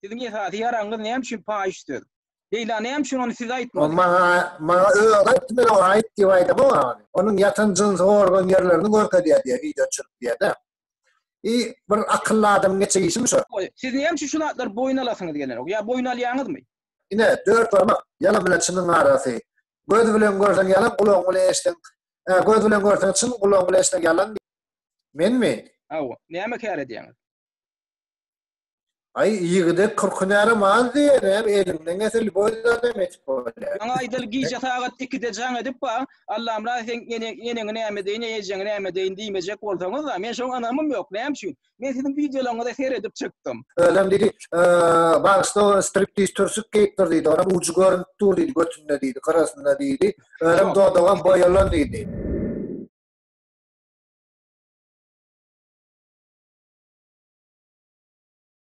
Siziň esasy ýaragyňyz näme üçin paýyş söz? Leýla näme üçin ony size aýtmady? Maňa maňa özi aýtdy men oňa aýt diýip aýdamok ony. Onuň ýatan jynsy organ ýerlerini görkezýär diýýär wideo düşürip diýýär-de. I bir akylly adamyň etjek işimi şo? Siz näme üçin şu zatlary boýun alasyňyz gelenok? Ýa boýun alýaňyzmy? Ine, dört barmak, ýalan bilen çynyň arasy. Göz bilen görseň ýalan, gulagyň bilen eşitseň, göz bilen görseň çyn, gulagyň bilen eşitseň ýalan. Menmi? Hawa. Näme kär edýäňiz? Aý, ýigide 40 hünärem az diýýär, näme eliňden gelse lýuboý zat hem etip bolýar. Maňa aýdaly gije sagat ikide jaň edip ba, Allamyrat seň ene, eneňi näme edeýin, ejeňi näme edeýin diýmejek bolsaňyz-a, men şoňa ynamym ýok, näme üçin? Men siziň wideolaryňyza seredip çykdym. Özem diýdi, bagyşla ol striptiz türsük geýipdir diýdi, onuň ujy görünip dur diýdi, götünde diýdi, gyrasynda diýdi, özem dodagam boýalan diýdi.